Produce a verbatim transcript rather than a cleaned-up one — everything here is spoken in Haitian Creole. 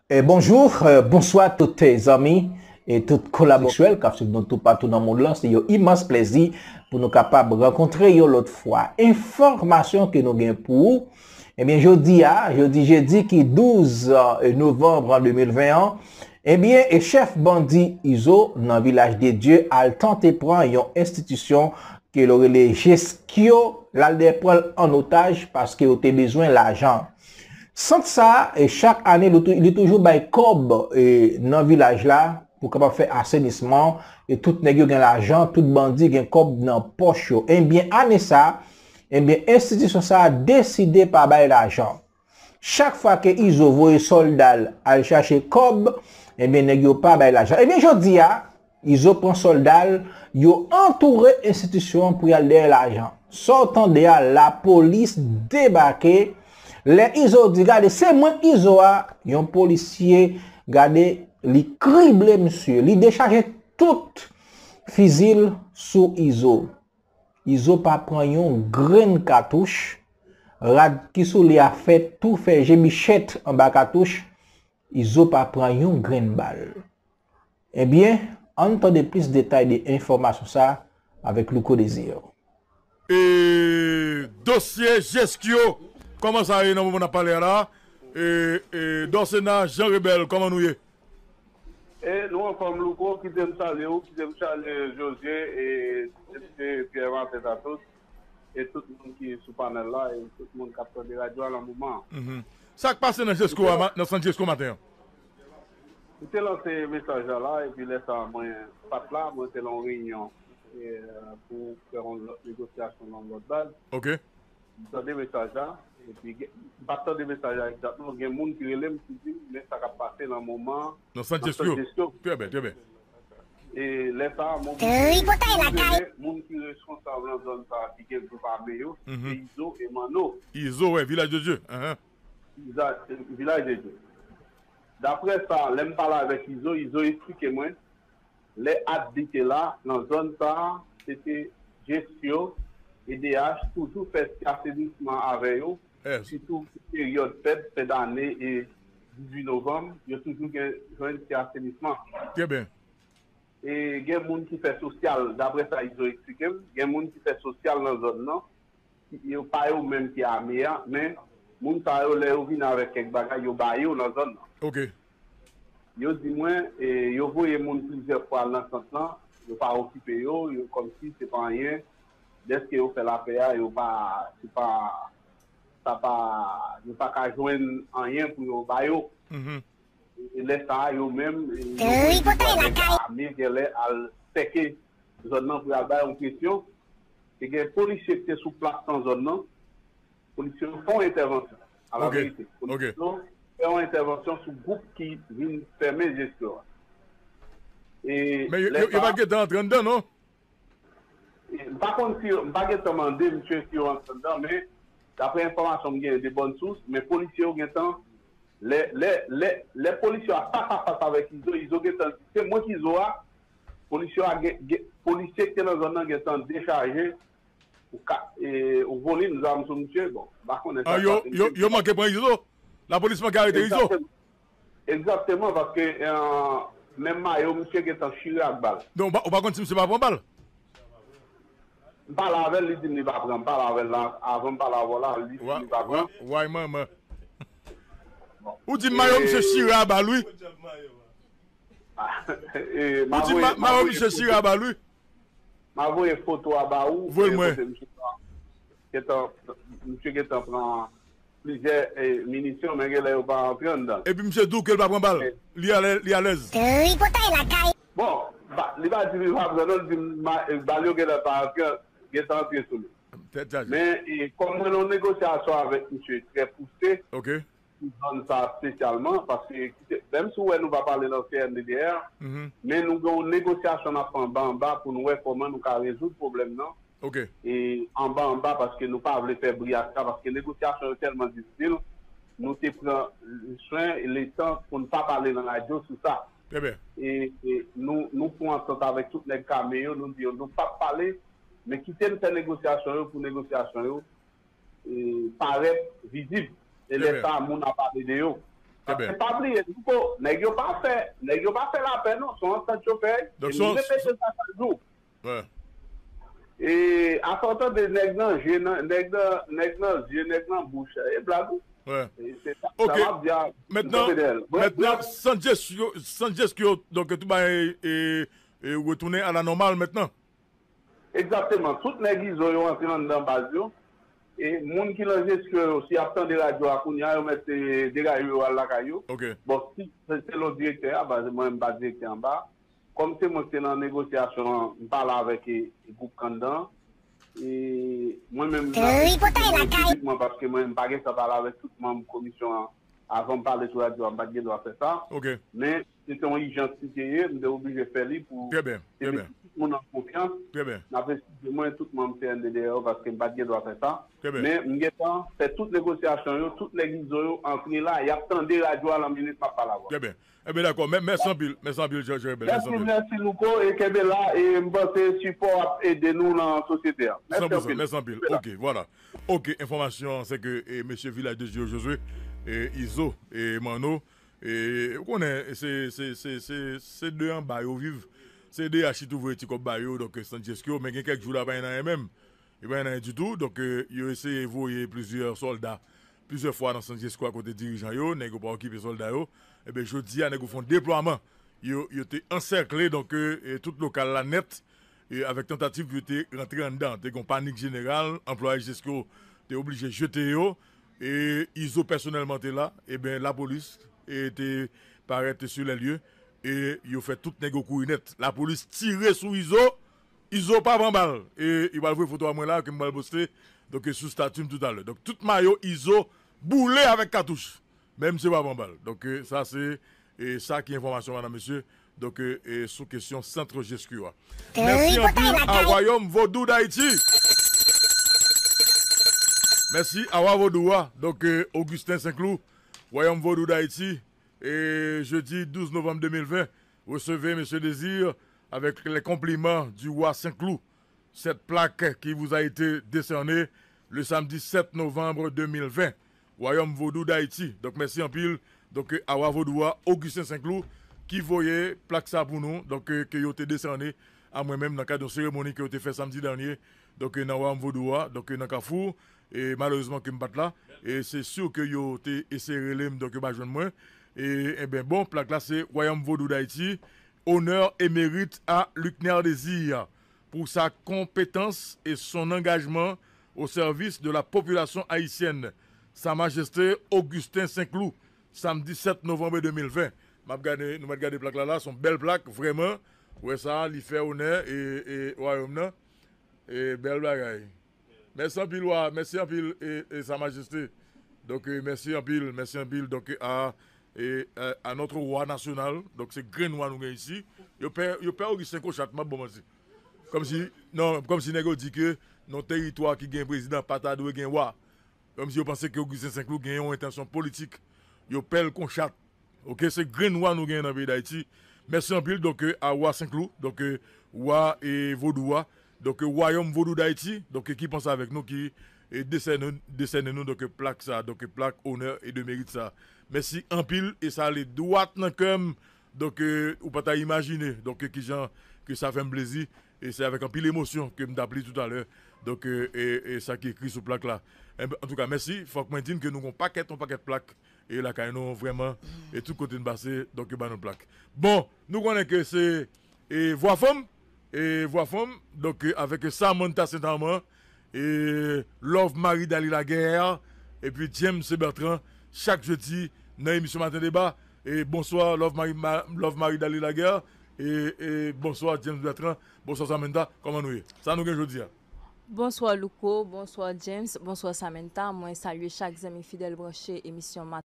E bonjou, e, bonswa tout, e, zanmi e tout kolaboratè k ap swiv nou toupatou nan mond lan. Se yon imans plezi pou nou kapab rankontre yon lòt fwa. Enfòmasyon ke nou gen pou ou, ebyen, jodi a, jodi jedi ki douz, e, novanm de mil ven an, ebyen, e chèf bandi Izo nan Vilaj de Dye al tante pran yon enstitisyon ke yo rele Jeskyo, l al dèyè pran l an otaj paske yo te bezwen lajan. Sant sa a, e chak ane, li tou-, li toujou bay kòb, e, nan vilaj la pou kapab fè asenisman, e tout nèg yo gen lajan, tout bandi gen kòb nan pòch yo. Ebyen, ane sa a, ebyen, enstitisyon sa a deside pa bay lajan. Chak fwa ke Izo voye sòlda l al chache kòb, ebyen, nèg yo pa bay lajan. Ebyen, jodi a, Izo pran sòlda l, yo antoure enstitisyon an pou y al dèyè lajan. Sa w tande a, lapolis debake. Lè Izo di, "Gade, se mwen Izo a," yon polisye, gade, li krible misye. Li dechaje tout fizi l sou Izo. Izo pa pran yon grenn katouch. Rad ki sou li a fè tou fè je michèt anba katouch. Izo pa pran yon grenn bal. Ebyen, ann tande plis detay de enfòmasyon sa a avèk Louko Désir. E dosye Jeskyo, kòman sa ye nan moman n ap pale a la? E, e, Dòsena Jean Rebel, kòman nou ye? E nou anfòm Louko, kite m salye w, kite m salye José e Depite Pierre Martin Tatos e tout moun ki sou panèl la e tout moun k ap tande radyo a nan moman an. Sa k pase nan Jesko a, nan sant Jesko maten an? M te lanse mesaj la la, epi lè sa a mwen pa t la, mwen te nan yon reyinyon e pou fè yon lòt negosyasyon nan yon lòt baz. Ok. M tande mesaj la, epi gen, m pa t tande mesaj la egzakteman, gen moun ki rele m ki di m men sa k ap pase nan moman an Nan sant Jesko. Trè byen, trè byen. E lè sa a, mwen oblije rele moun ki responsab nan zòn sa a ki gen gwoup ame yo, se Izo e Manno. Izo, wè, Vilaj de Dye. Vilaj de Dye. Daprè sa, lè m pale avèk Izo, Izo eksplike mwen, lè Adli te la, nan zòn sa a, se te Jeskyo, E D H, toujou fè ti asenisman avè yo, sitou pou peryòd fèt, fen dane e dizuit novanm, yo toujou gen jwenn ti asenisman. Trè byen. E gen moun ki fè sosyal, daprè sa Izo eksplike m, gen moun ki fè sosyal nan zòn nan, yo pa yo menm ki ame a, men moun sa yo lè yo vin avèk kèk bagay, yo ba yo nan zòn nan. Ok. Yo di mwen, e, yo voye moun plizyè fwa al nan sant lan, yo pa okipe yo, yo kòmsi se pa anyen, dèske yo fè lapè a, yo pa, se pa, sa pa, yo pa ka jwenn anyen pou yo ba yo. E lè sa a, yo menm, e, yo voye yo avèk ame, genlè al sèke zòn nan pou y al bay yon presyon. Te gen polisye ki te sou plas nan zòn nan. Polisye yo fè yon entèvansyon. A la verite. Polisye yo fè yon entèvansyon sou gwoup ki vin fèmen Jeskyo a. E Men yo, yo, yo pa t gentan antre anndan, non? M pa konn si yo, m pa gentan mande misye si yo antre anndan, men daprè enfòmasyon m genyen de bòn sous, men polisye yo gentan, lè, lè, lè, lè polisye yo a fas a fas avèk Izo, Izo gentan di, se mwen ki Izo a, polisye yo a gen, gen, polisye ki te nan zòn nan gentan dechaje ou ka, e, ou volim zam sou misye, bon, m pa konnen sa k pase misye. Yo manke pran Izo? Lapolis manke arete Izo? Egzakteman, paske, e, menm mayo misye gentan chire ak bal. Donk, ou pa, ou pa konn si misye pa pran bal? M pale avè l, li di m li pa pran. M pale avè l la, avan m pale avè w la, li di m li pa pran. Way manman. Ou di mayo misye chire a bal, wi. Ou di mayo misye chire a bal, wi. M a voye foto a ba ou. Voye l mwen. Kote misye gentan, misye gentan pran plizyè, e, minisyon, men genlè yo pa antre anndan. Epi misye di w ke l pa pran bal. Li alè, li alèz. Tripotay lakay. Bon, li pa di li pa pran non, li di m, e, bal yo genlè pa antre, gentan antre sou li. Men, e, kòm mwen nan yon negosyasyon avèk misye trè pouse, pou zòn sa espesyalman, paske, kite, menm si w wè nou pa pale nan C N D D R, men nou gen yon negosyasyon n ap fè anba anba pou nou wè kòman nou ka rezoud pwoblèm nan. E anba anba, paske nou pa vle fè bri ak sa, paske negosyasyon yo tèlman difisil, nou te pran swen e letan pou n pa pale nan radyo sou sa. E, e nou, nou fè yon antant avèk tout nèg k ame yo, nou di yo, nou p ap pale, men kite n fè negosyasyon yo pou negosyasyon yo e, parèt vizib. E lè sa a, moun ap pale de yo. Paske pa bliye, Louko, nèg yo pa fè, nèg yo pa fè lapè non, se yon antant yo fè. Donk, e se m yon repete sa chak jou. E afè w tande nèg nan je, nan, nèg nan, nèg nan zye, nèg nan bouch, e blag wi. E se sa, sa m ap di a, m kanpe dèyè l. Brèf, mentnan, brèf. San Diego, San Diego, donk, tout bagay, e, e, retounen a la nòmal mentnan. Egzakteman. Tout nèg Izo yo antre anndan baz yo. E moun ki nan jesyon yo, si y ap tande radyo a kounye a, yo mèt, e, degaje yo al lakay yo. Bon, si se, selon direktè a, baz, mwen, m pa direktè anba. Kòm se mwen ki te nan negosyasyon an, m pale avèk, e, e gwoup k anndan an. E mwen menm, m ap eksprime m piblikman paske mwen, m pa gen tan pale avèk tout manm komisyon an. Avan m pale sou radyo a, m pa t gen dwa fè sa. Men, se te yon ijans li te ye, m te oblije fè li pou te mete tout moun an konfyans. N ap eksplize mwen, tout manm C N D D A yo, paske m pa t gen dwa fè sa. Men, m gentan fè tout negosyasyon yo, tout nèg Izo yo antre la, y ap tande radyo a nan minit m ap pale avè w. Trè byen. Ebyen, dakò. Mè-, mèsi anpil. Mèsi anpil, Jòj Rebèl. Mèsi anpil. Mèsi, Louko, e kenbe la, e m panse sipò w ap ede nou nan sosyete a. Mèsi anpil. San pou san, mèsi anpil. Ok, vwala. Ok, enfòmasyon, se ke, e, mesye Vilaj de Dye Jozwe, e, Izo, e, Manno, e, ou konnen, se, se, se, se, se de anba yo viv. Se de a chita voye ti kòb ba yo, donk, San Diego, men gen kèk jou la, pa gen anyen menm. Yo pa gen anyen ditou, donk, e, yo eseye voye plizyè sòlda, plizyè fwa nan San Diego a kote dirijan yo, nèg yo pa okipe sòlda yo. Ebyen, jodi a, nèg yo fè yon deplwaman. Yo, yo te ansèkle, donk, e, e, tout lokal la nèt, e, avèk tantativ pou yo te rantre anndan. Te gen yon panik jeneral, anplwaye Jesco te oblije jete yo, e Izo pèsonèlman te la, ebyen, lapolis, e, te parèt sou lè lye, e yo fè tout nèg yo kouri nèt. Lapolis tire sou Izo, Izo pa pran bal. E, e pral voye foto a mwen la, ke m pral poste, donk, e, sou stati m toutalè. Donk, tout mayo Izo boule avèk katouch. Men misye pa pran bal. Donk, e, sa se, e, sa ki enfòmasyon, madanm, mesye. Donk, e, e, sou kesyon sant Jesco a. Mèsi anpil a Wayòm Vodou Dayiti. Mèsi a Wa Vodou a. Donk, e, Augustin Saint-Cloud, Wayòm Vodou Dayiti. E jedi douz novanm de mil ven, resevez, mesye Désir, avec les compliments du roi Saint-Cloud. Cette plaque qui vous a été décernée le samedi sept novembre deux mille vingt, Wayòm Vodou Dayiti. Donk, mèsi anpil. Donk, a Wa Vodou a, Augustin Saint-Cloud, ki voye plak sa pou nou. Donk, ke yo te desène a mwen menm nan kad yon seremoni ke yo te fè samdi dènye. Donk, nan Wayòm Vodou a, donk, nan Kafou. E malerezman ke m pa t la. E se si ke yo te eseye rele m, donk, yo pa jwenn mwen. E, ebyen, bon, plak la se Wayòm Vodou Dayiti, honneur et mérite à Luckner Désir pour sa compétence et son engagement au service de la population haïtienne. Sa Majeste Augustin Saint-Cloud, samdi sèt novanm de mil ven. M ap gade, nou mèt gade plak la la, se yon bèl plak, vrèman. Ou wè sa, li fè onè e, e wayòm nan. E bèl bagay. Mèsi anpil, wa. Mèsi anpil, e, e Sa Majeste. Donk, e, mèsi anpil, mèsi anpil. Donk, a, e, a, a notre roi national. Donk, se grenn wa nou gen isi. Yo pè, yo pè Augustin Cochat, m ap ba w manti. Kòmsi, non, kòmsi nèg yo di ke nan teritwa ki gen prezidan, pa ta dwe gen wa. Kòmsi yo panse ke Augustin Saint-Cloud gen yon entansyon politik. Yo pè l Cochat. Ok, se grenn wa nou genyen nan peyi Dayiti. Mèsi anpil, donk, e, a Wa Saint-Cloud, donk, e, wa, e, vodou a, donk, e, Wayòm Vodou Dayiti, donk, e, ki panse avèk nou, ki, e, desène, desène nou, donk, e, plak sa, donk, e, plak onè e de merit sa. Mèsi anpil, e sa ale dwat nan kè m, donk, e, ou pa ta imajine, donk, e, kijan ke sa fè m plezi, e se avèk anpil emosyon ke m t ap li toutalè, donk, e, e, e sa ki ekri sou plak la. Enben, antouka, mèsi, fòk mwen di n ke nou gon pakèt, yon pakèt plak, e lakay nou, vrèman, e tout kote n pase, donk, yo ba nou plak. Bon, nou konnen ke se, e, Vwa Fanm, e, Vwa Fanm, donk, e, avèk Samantha Saint-Amand, e, Love Marie Daly Laguerre, epi James Bertrand, chak jedi, nan emisyon Maten Deba. E, bonswa, Love Marie, Ma-, Love Marie Daly Laguerre, e, e, bonswa, James Bertrand, bonswa, Samantha, kòman nou ye? Sa nou gen jodi a? Bonswa Louko, bonswa James, bonswa Samantha. Mwen salye chak zanmi fidèl branche emisyon Maten